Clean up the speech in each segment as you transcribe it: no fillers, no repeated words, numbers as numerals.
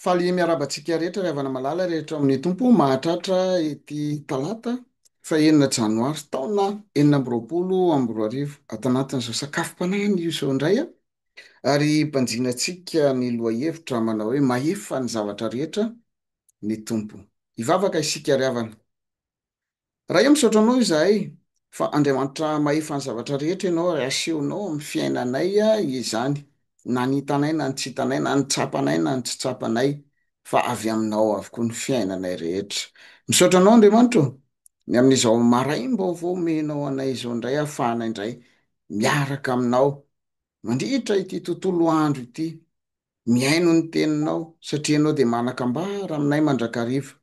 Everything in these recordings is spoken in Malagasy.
Faly miarahaba antsika rehetra ry havana malala rehetra ao amin'ny Tompo mahatratra ity talata fahenina janoary taona 2026 ato anatin'izao sakafom-panahy anio izao indray a ary banjinantsika ny lohahevitra manao hoe mahefa ny zavatra rehetra ny Tompo. Hivavaka isika ry havana. Ray ô misaotra anao izahay fa Andriamanitra mahefa ny zavatra rehetra ianao ary asehonao amin'ny fiainanay izany na ny hitanay na ny tsy hitanay na ny tsapanay na ny tsy tsapanay fa avy aminao avokoa ny fiainanay rehetra. Misaotra anao Andriamanitra ô ny amin'izao maraim-baovao omenao anay izao indray ahafahanay indray miaraka aminao mandritra ity tontolo andro ity mihaino ny teninao satria ianao dia manan-kambara aminay mandrakariva.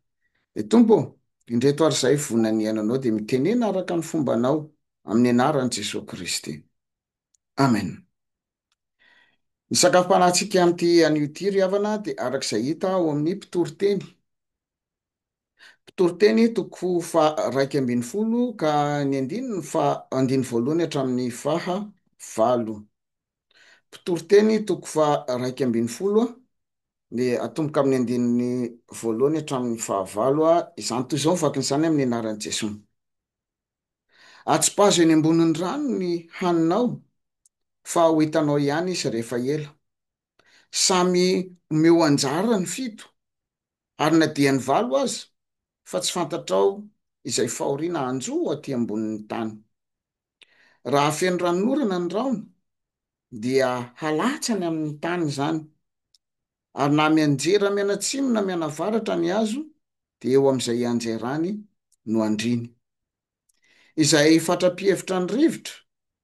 Ry Tompo ô, indreto ary izahay vonona ny hihaino anao dia mitenena araka ny fombanao amin'ny anaran'i Jesoa Kristy. Amen. Ny sakafom-panahintsika amin'ity anio ity ry havana dia araka izay hita ao amin'ny Mpitoriteny. Mpitoriteny toko faha 11 ka ny andininy faha andininy voalohany hatramin'ny faha valo. Mpitoriteny toko faha 11 dia atomboka amin'ny andininy voalohany hatramin'ny fahavalo izany toy izao ny vakin'izany amin'ny anaran'i Jesoa. Atsipazo eny ambonin'ny rano ny haninao fa ho hitanao ihany izy rehefa ela. Samy omeo anjara ny fito ary na dia ny valo aza fa tsy fantatrao izay fahoriana hanjo aty ambonin'ny tany. Raha feno ranonorana ny rahona dia halatsany amin'ny tany izany, ary na mianjera mianatsimo na mianavaratra ny hazo dia eo amin'izay ianjerany no andriany. Izay fatra-pihevitra ny rivotra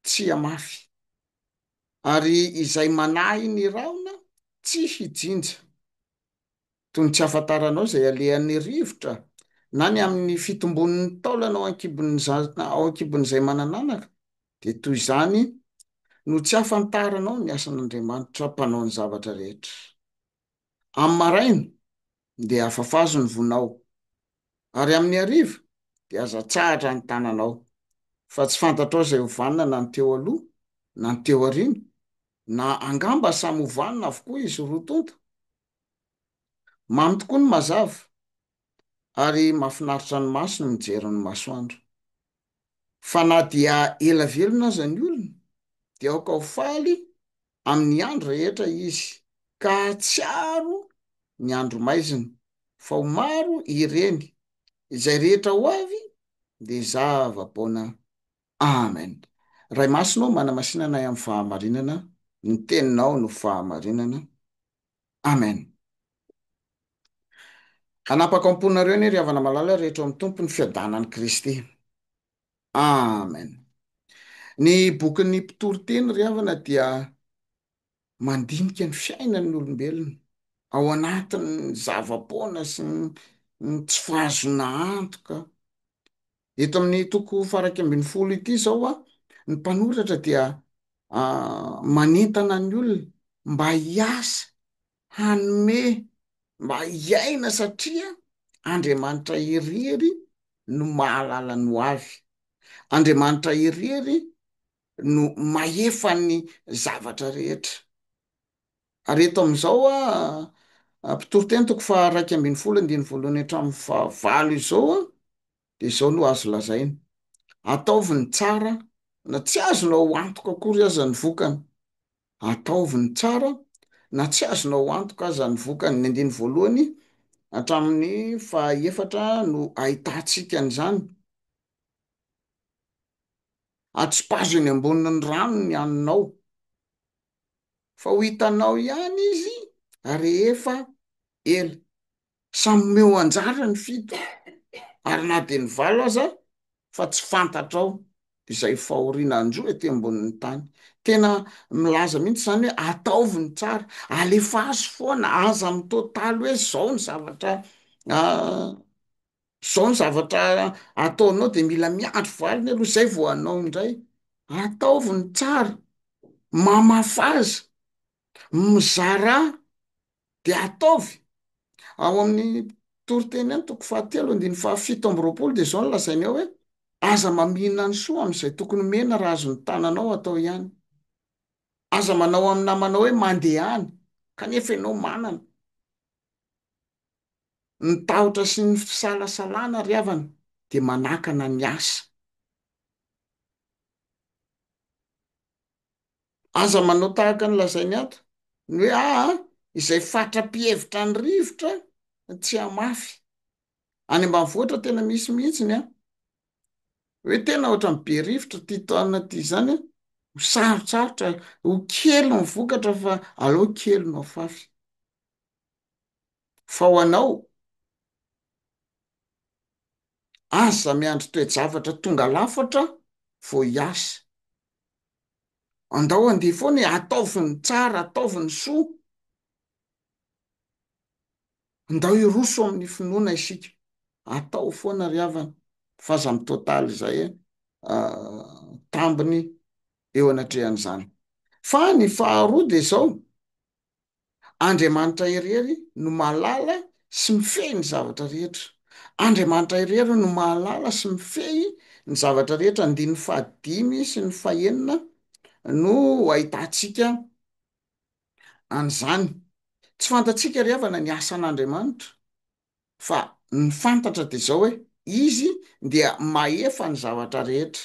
tsy hamafy, ary izay manahy ny rahona tsy hijinja. Toy ny tsy ahafantaranao izay alehan'ny rivotra na ny amin'ny fitombon'ny taolana ao an-kibon'ny zaza ao an-kibon'izay manan'anaka, dia toy izany no tsy ahafantaranao ny asan'Andriamanitra Mpanao ny zavatra rehetra. Amin'ny maraina dia afafazo ny vonao, ary amin'ny hariva dia aza atsahatra ny tananao, fa tsy fantatrao izay ho vanona na ny teo aloha na ny teo aoriana, na angamba samy ho vanona avokoa izy roa tonta. Mamy tokoa ny mazava ary mahafinaritra ny maso ny mijery ny masoandro. Fa na dia ela velona aza ny olona dia aoka ho faly amin'ny andro rehetra izy ka hahatsiaro ny andro maizina fa ho maro ireny, izay rehetra ho avy dia zava-poana. Amen. Ray Masina ô manamasina anay amin'ny fahamarinana, ny teninao no fahamarinana. Amen. Hanapaka ao am-ponareo anie ry havana malala rehetra ao amin'ny Tompo ny fiadanan'i Kristy. Amen. Ny bokin'ny mpitoriteny ry havana dia mandinika ny fiainan'ny olombelona ao anatin'ny zava-poana sy ny tsy fahazoana antoka. Eto amin'ny toko faha-11 ity izao ny mpanoratra dia manentana ny olona mba hiasa, hanome, mba hiaina satria Andriamanitra irery no mahalala ny ho avy. Andriamanitra irery no mahefa ny zavatra rehetra. Ary eto amin'izao a, mpitoriteny toko faha-11 andininy voalohany hatramin'ny fahavalo izao a, de izao no azo lazaina, ataovy ny tsara na tsy azonao antoka akory aza ny vokany, ataovy ny tsara na tsy azonao antoka aza ny vokany, ny andininy voalohany hatramin'ny fahaefatra no ahitantsika an'izany. Atsipazo eny ambonin'ny rano ny haninao. Fa ho hitanao ihany izy rehefa ela. Samy omeo anjara ny fito, ary na dia ny valo aza, fa tsy fantatrao izay fahoriana hanjo ety ambonin'ny tany. Tena milaza mihitsy izany hoe ataovy ny tsara, alefaso foana, aza mitotaly hoe zao ny zavatra Zao ny zavatra ataonao de mila miandry valiny aloha zay vao hanao indray, ataovy ny tsara, mamafaza, mizarà de ataovy, ao amin'ny toriteny any toko fahatelo andininy faha-27 de zao no lazainy ao hoe aza mamihina ny soa am'izay tokony omena raha azon'ny tananao atao ihany, aza manao amin'ny namanao hoe mandehana kanefa ianao manana. Ny tahotra sy ny fisalasalana ry havana dia manakana ny asa. Aza manao tahaka ny lazainy ato, ny hoe aa izay fatra-pihevitra ny rivotra tsy hamafy. Any ambanivohitra tena misy mihitsy ny an, hoe tena ohatran'ny be rivotra ty taona ty zany an, ho sarotsarotra, ho kely ny vokatra fa aleo kely no afafy. Fa ho anao, aza miandry toe-javatra tonga lafatra vao hiasa. Andao handeha foana e, ataovy ny tsara, ataovy ny soa. Ndao hiroso amin'ny finoana isika. Atao foana ry havana fa aza mitotaly izay tambiny eo anatrehan'izany. Fa ny faharoa dia izao, Andriamanitra irery no mahalala sy mifehy ny zavatra rehetra. Andriamanitra irery no mahalala sy mifehy ny zavatra rehetra. Andininy fahadimy sy ny fahenina no ahitantsika an'izany. Tsy fantatsika ry havana ny asan'Andriamanitra fa ny fantatra de zao hoe izy dia mahefa ny zavatra rehetra.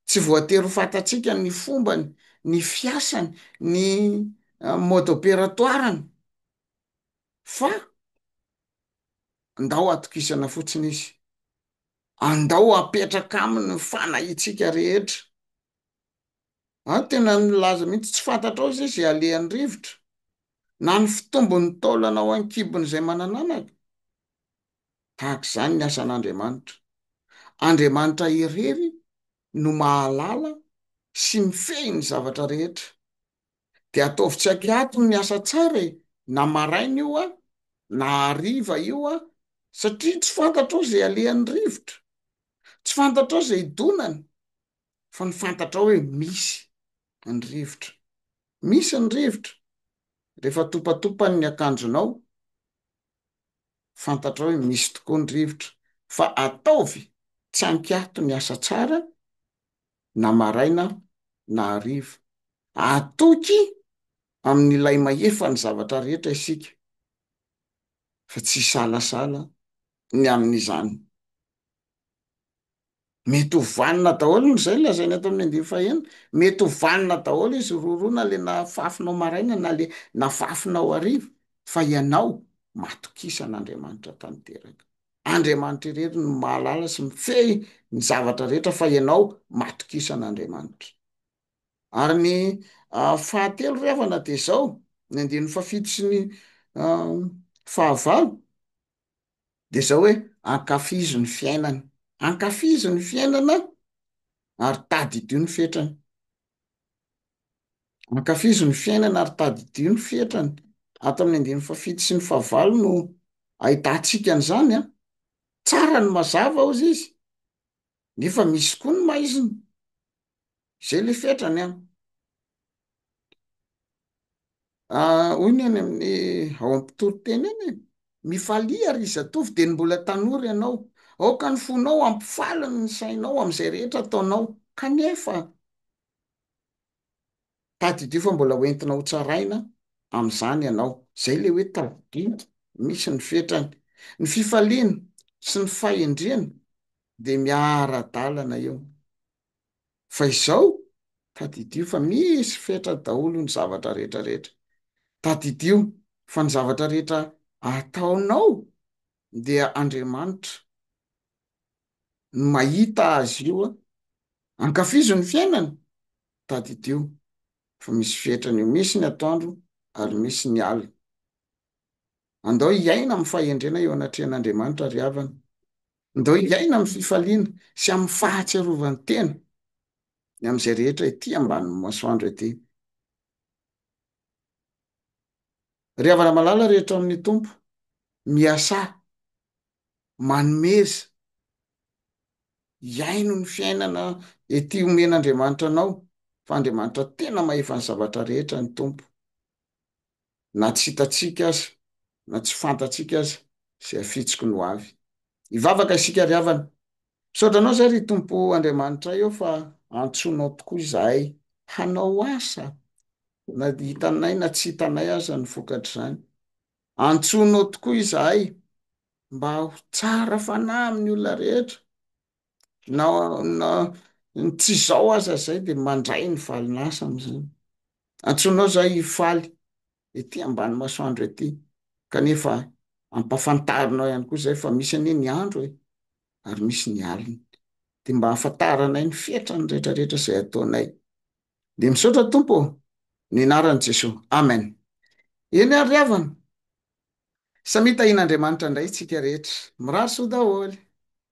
Tsy voatery ho fantatsika ny fombany, ny fiasany, ny mode opératoire-ny fa ndao atokisana fotsiny izy, andao apetraka aminy ny fanahintsika rehetra. An, tena nilaza mihitsy, tsy fantatrao izy izay alehan'ny rivotra, na ny fitombon'ny taolana ao an-kibon'izay manan'anaka. Tahaka izany ny asan'Andriamanitra. Andriamanitra irery no mahalala sy mifehy ny zavatra rehetra. De ataovy tsy ankiato ny asa tsara e, na maraina io an, na hariva io an, satria tsy fantatrao izay alehan'ny rivotra, tsy fantatrao izay idonany. fa ny fantatrao hoe misy ny rivotra, misy ny rivotra, rehefa topatopany ny akanjonao, fantatrao hoe misy tokoa ny rivotra, fa ataovy tsy ankiato ny asa tsara na maraina na hariva, atoky amin'ilay mahefa ny zavatra rehetra isika fa tsy hisalasala ny amin'izany. Mety ho vanona daholo ny zay lazainy ato amin'ny andiany fahenina, mety ho vanona daholo izy roroa na le nafafinao maraina na le nafafinao hariva fa ianao matokisa an'Andriamanitra tanteraka. Andriamanitra irery no mahalala sy mifehy ny zavatra rehetra fa ianao matokisa an'Andriamanitra. Ary ny fahatelo ry havana de zao, ny andininy fahafito sy ny fahavalo, de zao hoe ankafizo ny fiainana, ankafizo ny fiainana ary tadidio ny fetrany, ankafizo ny fiainana ary tadidio ny fetrany, ato amin'ny andininy fahafito sy ny fahavalo no ahitantsika an'izany an, tsara ny mazava hozy izy nefa misy koa ny maizina, zay le fetrany an. Hoy ny any amin'ny ao am-pitoriteny any e, Mifalia ry zatovo dia ny mbola tanora ianao, aoka ny fonao hampifaly ny sainao amin'izay rehetra ataonao, kanefa tadidio fa mbola ho entina ho tsaraina amin'izany ianao. Izay ilay hoe tadidio misy ny fetrany. Ny fifaliana sy ny fahendrena dia miara-dalana eo. Fa izao, tadidio fa misy fetra daholo ny zavatra rehetra rehetra. Tadidio fa ny zavatra rehetra ataonao dia Andriamanitra no mahita azy io. Ankafizo ny fiainana, tadidio fa misy fetrany io, misy ny atoandro ary misy ny alina. Andao hiaina amin'ny fahendrena eo anatrehan'Andriamanitra ry havana. Ndao hiaina amin'ny fifaliana sy amin'ny fahatsiarovan-tena ny amin'izay rehetra ety ambanin'ny masoandro ety. Ry havana malala rehetra amin'ny Tompo, miasà, manomeza, hiaino ny fiainana ety omen'Andriamanitra anao, fa Andriamanitra tena mahefa ny zavatra rehetra ny Tompo. na tsy hitantsika aza, na tsy fantatsika aza izay afitsiky ny ho avy. Hivavaka isika ry havana. Misaotra anao izay ry Tompo Andriamanitray ô fa antsoinao tokoa izahay hanao asa na hitanay na tsy hitanay aza ny vokatr'izany. Antsoinao tokoa izahay. mba ho tsara fanahy amin'ny olona rehetra, na na ny tsy izao aza zay de mandray ny valin'asa am'izany. Antsoinao zay hifaly ety ambany masoandro ety, kanefa ampafantarinao ihany koa zay fa misy anie ny andro e, ary misy ny alina, de mba ahafantaranay ny fetrany rehetrarehetra zay ataonay. De misaotra Tompo ô, ny anaran'i Jesoa, amen. Eny ary ry havana, samia tahian'Andriamanitra indray isika rehetra. Mirary soa daholo.